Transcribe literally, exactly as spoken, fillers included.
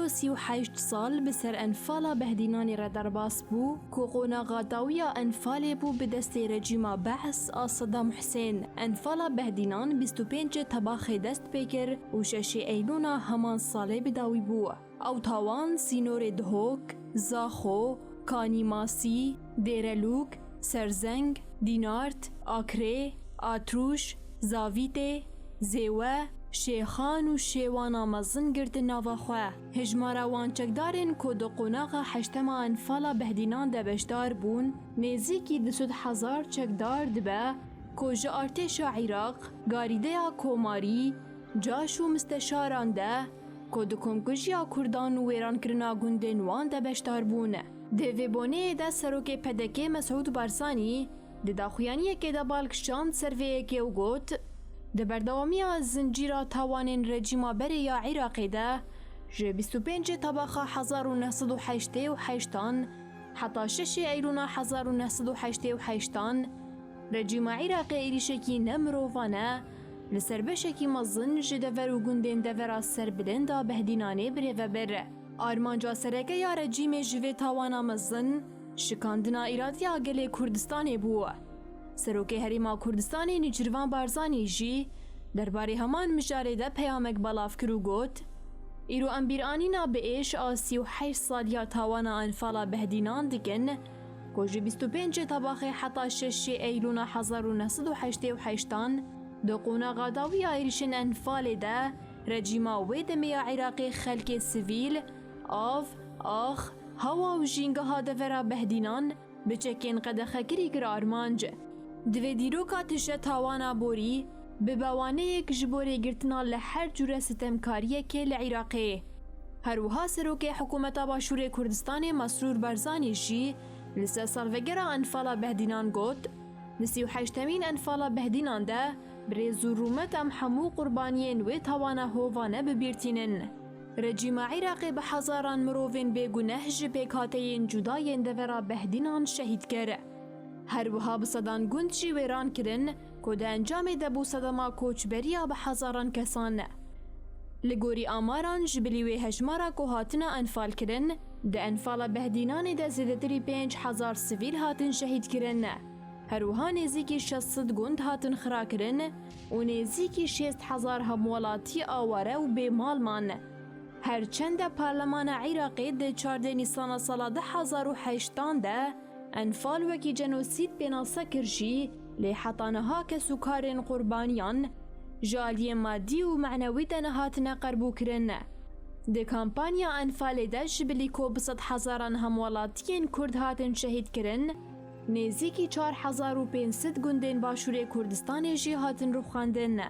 Sî û heşt sal bi ser Enfala Behdînanê re derbas bû, ku qonaxa dawiya Enfalê bû bi destê rejîma Be's a Sedam Husên. Enfala Behdînan bîst û pêncê Tebaxê dest pê kir û şeşê Eylûna heman salê bi dawî bû. Ew tawan sînorê Dihok, Zaxo, Kanîmasî, Dêrelûk, Serzeng, Dînart, Akrê, Atrûş, Zavîtê, Zêwe, Şêxan û Şêwana mezin girtin nava xwe. Hejmara wan çekdarên ku di qonaxa heştema Enfala Behdînan de beşdar bûn, nêzîkî du sed hezar çekdar dibe ku ji artêşa Iraq, garîdeya komarî, caş û misteşaran de ku di komkujiya Kurdan û wêrankirina gundên wan de beşdar bûn. Di vê boneyê de serokê P D K Mesûd Barzanî di daxuyaniyekê de bal kişand ser vê yekê û got, di berdewamiya zincîra tawanên rejîma berê ya Iraqê de ji bîst û pêncê Tebaxa hezar û neh sed û heştê û heştan heta şeşê Eylûna hezar û neh sed û heştê û heştan, rejîma Iraqê êrîşekî nemirovane li ser beşekî mezin ji dever û gundên devera serbilind a Behdînanê birêve bir. Armanca sereke ya rejîmê ji vê tawana mezin şikandina îradeya gelê Kurdistanê bû. Serokê Herêma Kurdistanê Nêçîrvan Barzanî jî derbarê heman mijarê de peyamek belav kir û got, Îro em bîranîna bi êş a sî û heşt saliya tawana Enfala Behdînan dikin, ku ji bîst û pêncê Tebaxê heta şeşê Eylûna hezar û neh sed û heştê û heştan di qonaxa dawî ya êrîşên Enfalê de rejîma wê demê ya Iraqê xelkê sivîl, av, ax, hewa û jîngeha devera Behdînan bi çekên qedexekirî kir armanc. Divê dîroka tije tawana borî bibe waneyek ji bo rêgirtina li her cûre sitemkariyekê li Iraqê. Her wiha serokê Hikûmeta Başûrê Kurdistanê Mesrûr Barzanî jî li ser salvegera Enfala Behdînan got, Di sî û heştemîn Enfala Behdînan de bi rêz û rûmet em hemû qurbaniyên wê tawana hovane bi bîr tînin. Rejîma Iraqê bi hezaran mirovên bêguneh ji pêkhateyên cuda yên devera Behdînan şehîd kir. Her wiha bi sedan gund jî wêran kirin, ku di encamê de bû sedema koçberiya bi hezaran kesan. Li gorî amaran ji bilî wê hejmara ku hatine enfalkirin, di Enfala Behdînanê de zêdetirî pênc hezar sivîl hatin şehîdkirin. Her wiha nêzîkî şeş sed gund hatin xirakirin û nêzîkî şêst hezar hemwelatî aware û bêmal man. Her çende Parlemana Iraqê di çardeh Nîsana sala du hezar û heştan de Enfal wekî cenosîd pênase kir jî, lê heta niha kes û karên qurbaniyan ji aliyê madî û manewî de nehatine qerbûkirin. Di kampanya Enfalê de ji bilî ku bi sed hezaran hemwelatiyên Kurd hatin şehîdkirin, nêzîkî çar hezar û pênc sed gundên Başûrê Kurdistanê jî hatin rûxandin.